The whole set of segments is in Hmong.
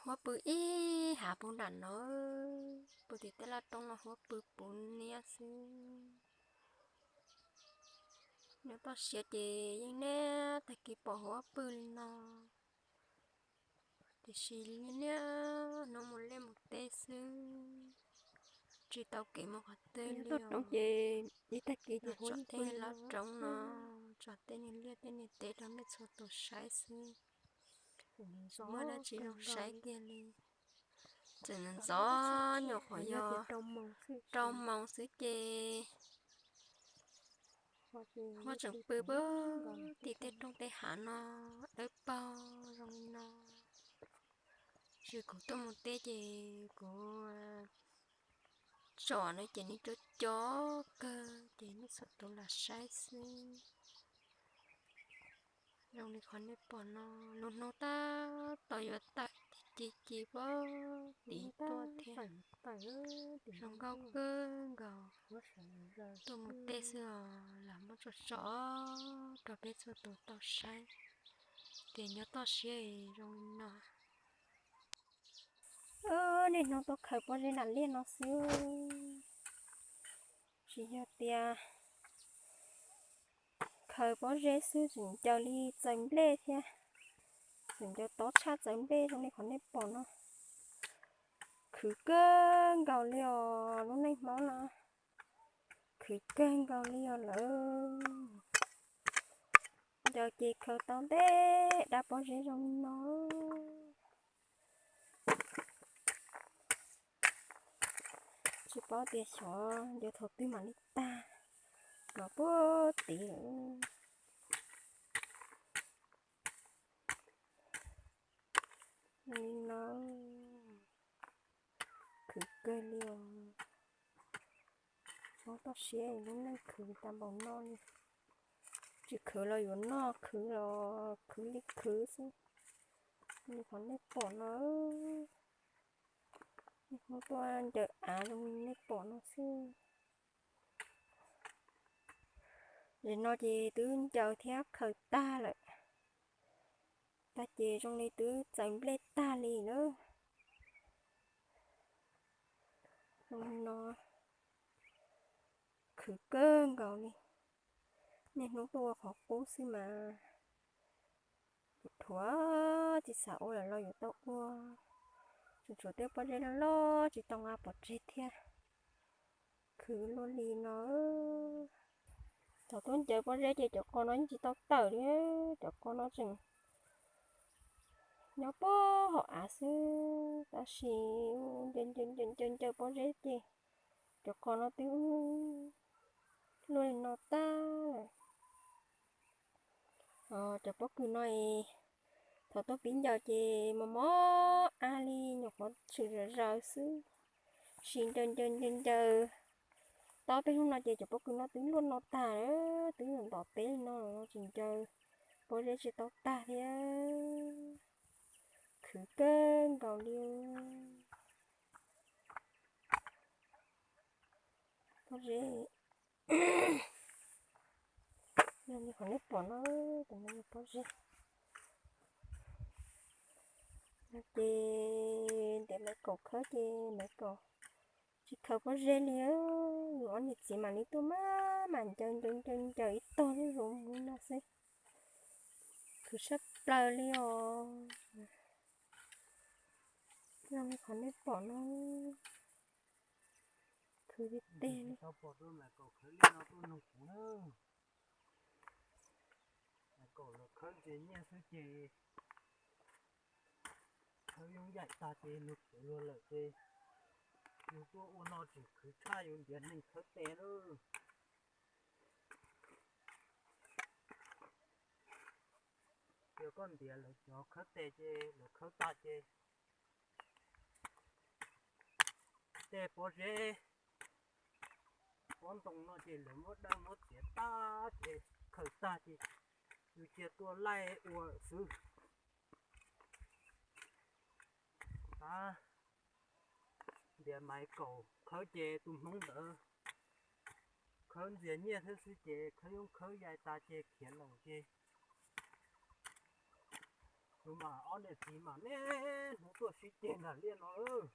Huab pw ib hav puv nram no, pw tim tej laj roob no huab pw puv niab xwb. Nyob toj siab ces yeej niaj tag kis pom huab pw li no, tiam sis niaj hnub mus liaj mus teb xwb, tsis tau kev mus qhov twg li. Ces ib tag kis ces tsom tej laj roob no, tsom tej niag liaj tej niag teb rau nej txhua tus saib xwb. Muaj dab tsi zoo saib kiag li. Txawm ntxov nyuam qhuav yog rau moos xwb ces huab tseem pw puag tim tej roob tej hav no, dawb paug zoo li no. Tsis, kuv tuaj mus teb ces kuv tsom no ces nws cov cov kawg ces nej txhua tus lam saib xwb. Zoo li qhov nej pom no, lub hnub tab tom yuav tawm ci ci pob tim tuaj thiab. Zoo nkauj kawg nkaus. Tuaj mus teb xwb os, lam muab tsom tsom rau peb txhua tus tau saib tias nyob toj siab zoo li no. Niaj hnub tuaj khaws pob zeb nram liaj no xwb, tsis yog tias khaws pob zeb xwb, tseem ncaws li txaws nplej thiab, tseem ncaws tob tshaj txaws nplej zoo li qhov nej pom no. Khwv kawg nkaus li os, lub neej Hmoob no khwv kawg nkaus li os lawm. Ncaws ces khaws tau ntev dab pob zeb zoo li no. Tsis paub tias xyov ncaws thaum twg mam li tag, mas puag tid lawm. Li no, khwv kawg li os. Hmoob toj siab lub neej khwv tag npaum no li. Tsis khwv los yuav noj, khwv los khwv li khwv xwb. Li qhov nej pom no, nej Hmoob tuaj ncaws av zoo li nej pom no xwb. Nim no ces twb ncaws thiab khaws tag lawm, tag ces zoo li twb txaws nplej tag li na. Zoo li no, khwv kawg nkaus li. Niaj hnub tuaj ua qhov qub xwb mas, dhuav tsis xav ua lawm los yuav tau ua. Tseem tshuav tej pob zeb loj loj tsis tau nqa pov tseg thiab. Khwv luaj li no. Thaum tuaj ncaws pob zeb ces cov qos no yeej tsis tau tawm li, cov qos no tseem nyob puag hauv av xwb, tab sis ncaws ncaws ncaws ncaws pob zeb ces cov qos no twb luaj li no tag lawm. Cov pob kws no es thaum tuaj pib ncaws ces mos mos ab li, nyuam qhuav tshwm zom zaws xwb, sis ncaws ncaws ncaws ncaws tau peb hnub no ces cov pob kws no twb luaj no tag, twb ntom teb li no los tseem ncaws pob zeb tsis tau tag thiab. Khwv kawg nkaus li. Pob zeb, li qhov nej pom no, tus no yog pob zeb. Ces ntiav Maiv Kaum khawb ces Maiv Kaum tsis khaws pob zeb li, yus ob niam txiv mam li tuaj maj mam ncaws ncaws ncaws ncaws ib tog zuj zus li no xwb. Khwv sab plaws li os. Zoo li qhov nej pom no, khwv li teg li. Maiv Kaum los khawb ntsia nyiaj xwb ces khawb yooj yaim tag ces nws khwv luag lawm ces yus tuaj ua no tseem khwv tshaj yus ntiav neeg khawb tes lawm. Yog koj ntiav lawv cov khawb tes ces lawv khawb tag ces tej pob zeb pob ntoo no ces lawv muab dawb muab txiav tag ces khaws tag ces yus cia tuaj laij ua xwb. Tab ntiav Maiv Kaum khawb ces tus hmoob ntawd khawb ntxias nyiaj thiab xwb ces khawb yooj khawb yaim tas ces khiav lawm ces yus mam ob niam txiv mam niaj hnub tuaj Sib ceg nram liaj no lawm.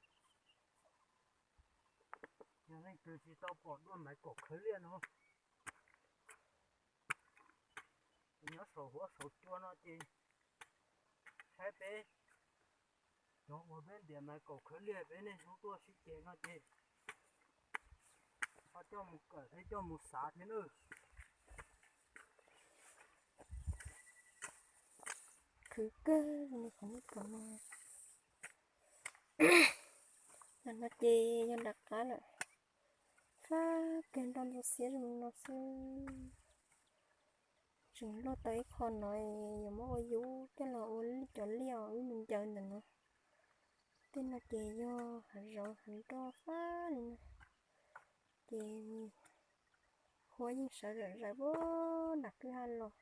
Yog leej twg tsis tau pom dua Maiv Kaum Khawv Liaj no, nyob saum huab saum cua no ces saib peb cov uas peb ntiav Maiv Kaum Khawv Liaj peb niaj hnub tuaj sib ceg no ces ho coj mus kawm thiab coj mus xav thiab nawb. Khwv kawg li qhov nej pom no. Ntawm no ces yog nram qab lawm. Fab kawg, nroj ntxhov xiab zoo no xwb. Tseem luaj tau ib qho no, yuav muab ua yub coj los ua cov liaj ib me ncaws ntawm no. Tej no ces yog hav zoov hav nroj fab li no. Ces huab yeej sawv zom zaws puag nram kwj ha los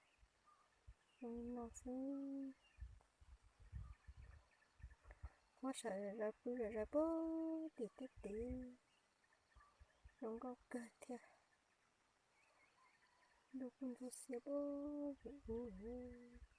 zoo li no xwb. Huab sawv zom zaws pw zom zaws puag tim tej tid, zoo nkauj kawg thiab. Ntuj kuj ntxhov xiab puag tim ub lawm.